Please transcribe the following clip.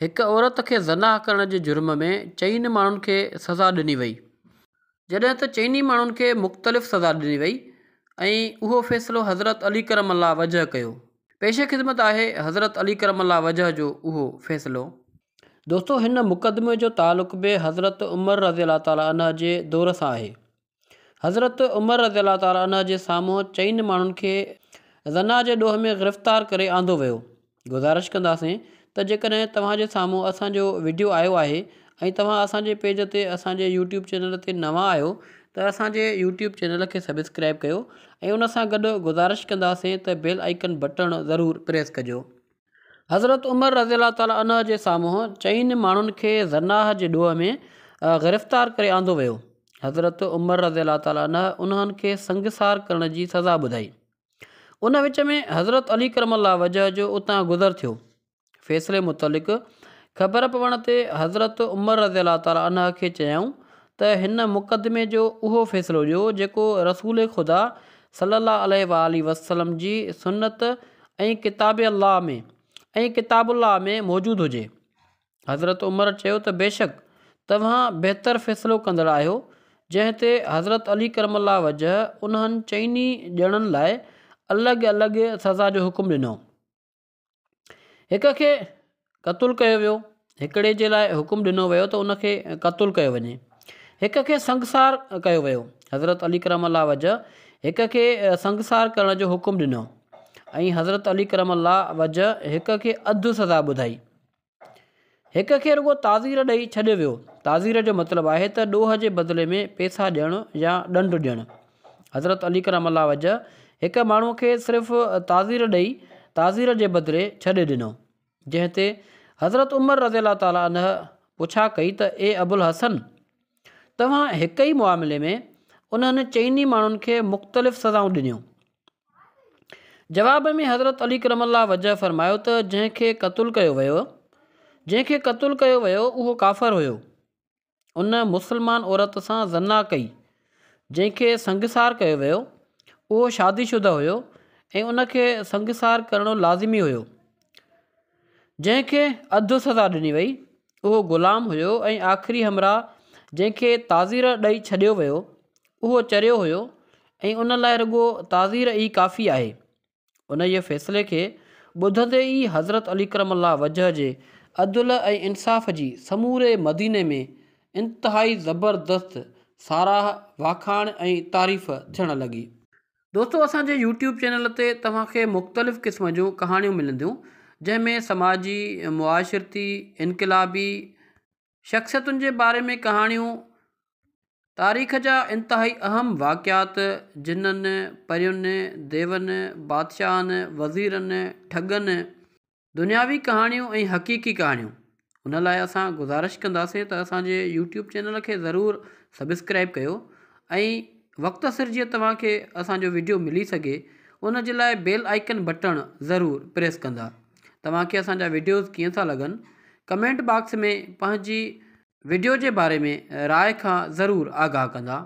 هڪ عورت کي زنا ڪرڻ جي جرم ۾ چئن ماڻهن کي سزا ڏني وئي. جڏهن ته چئني ماڻهن کي مختلف سزا ڏني وئي ۽ اهو فيصلو حضرت علي ڪرم الله وجهه ڪيو. پيش خدمت آهي حضرت علي ڪرم الله وجهه جو اهو فيصلو. دوستو هن مقدمي جو تعلق به حضرت عمر رضي الله تعالٰي عنه جي دور سان آهي. حضرت عمر رضي الله تعالٰي عنه جي سامهون چئن ماڻهن کي زنا جي ڏوهه ۾ گرفتار ڪري آندو ويو. گذارش ڪنداسين ته جيڪڏهن توهان جي سامهون اسان جو وڊيو آيو آهي ۽ توهان اسان جي پيج تي اسان جي يوٽيوب چينل تي نوان آهيو ته اسان جي يوٽيوب چينل کي سبسڪرائب ڪيو ۽ ان سان گڏ گذارش ڪنداسين ته بيل آئيڪن بٽڻ ضرور پريس ڪجو. حضرت عمر رضي الله تعالٰي عنه جي سامهون چئن ماڻهن کي زناهه جي ڏوهه ۾ گرفتار ڪري آندو ويو. حضرت عمر رضي الله تعالٰي عنه انهن کي سنگسار ڪرڻ جي سزا ٻڌائي. ان وچ ۾ حضرت علي ڪرم الله وجهه جو اتان گذر ٿيو. فيصلي متعلق خبر پوڻ تي حضرت عمر رضي الله تعالٰي عنه کي چيائون ته هن مقدمي جو اهو فيصلو ڏيو جيڪو رسول خدا صلي الله عليه واٰله وسلم جي سنت ۽ ڪتاب الله ۾ ۽ ڪتاب الله ۾ موجود هجي. حضرت عمر چيو ته بيشڪ توهان بهتر فيصلو ڪندڙ آهيو، جنهن تي حضرت علي ڪرم الله وجهه انهن چئني ڄڻن لاء الڳ الڳ سزا جو حڪم ڏنو. هڪ کي قتل ڪيو ويو، هڪڙي جي لاء حڪم ڏنو ويو ته ان کي قتل ڪيو وڃي. هڪ کي سنگسار ڪيو ويو. حضرت علي ڪرم الله وجه هڪ کي سنگسار ڪرڻ جو حڪم ڏنو ۽ حضرت علي ڪرم الله وجه هڪ کي اڌ سزا ٻڌائي. هڪ کي رڳو تعزير ڏئي ڇڏيو ويو. تعزير جو مطلب آهي ته ڏوهه جي بدلي ۾ پيسا ڏيڻ يا ڏنڊ ڏيڻ. حضرت علي ڪرم الله وجه هڪ ماڻهو کي صرف تعزير ڏئي تعزير جي بدلي ڇڏي ڏنو. جنهن تي حضرت عمر رضي الله تعالٰي عنه پڇا ڪئي ته اي ابوالحسن! توهان هڪ ئي معاملي ۾ انهن چئني ماڻهن کي مختلف سزائون ڏنيون. جواب ۾ حضرت علي ڪرم الله وجهه فرمايو ته جنهن کي قتل ڪيو ويو جنهن کي قتل ڪيو ويو اهو ڪافر هيو. ان مسلمان عورت سان زنا ڪئي، جنهن کي سنگسار ڪيو ويو، اهو شادي شده هيو ۽ ان کي سنگسار ڪرڻ لازمي هيو. جنهن کي اڌ سزا ڏني وئي، اهو غلام هيو ۽ آخري همراهه جنهن کي تعزير ڏئي ڇڏيو ويو، اهو چريو هيو ۽ ان لاء رڳو تعزير ئي ڪافي آهي. انهيء فيصلي کي ٻڌندي ئي حضرت علي ڪرم الله وجهه جي عدل ۽ انصاف جي سموري مديني ۾ انتهائي زبردست ساراهه، واکاڻ ۽ تعريف ٿيڻ لڳي. دوستو اسان جي يوٽيوب چينل تي توهان کي مختلف قسم جون ڪهاڻيون ملنديون جنهن ۾ سماجي، معاشرتي، انقلابي، شخصيتن جي باري ۾ ڪهاڻيون، تاريخ جا انتهائي اهم واقعات، جنن، پرين، ديون، بادشاهن، وزيرن، ٺڳن، دنياوي ڪهاڻيون ۽ حقيقي ڪهاڻيون. ان لاء اسان گذارش ڪنداسين ته اسان جي يوٽيوب چينل کي ضرور سبسڪرائب ڪيو ۽ وقت سر جيئن توهان کي اسان جو وڊيو ملي سگهي ان جي لاء بيل آئيڪن بٽڻ ضرور پريس ڪندا. توهان کي اسان جا وڊيوز ڪيئن ٿا لڳن ڪمينٽ باڪس ۾ پنهنجي وڊيو جي باري ۾ راء کان ضرور آگاهه ڪندا.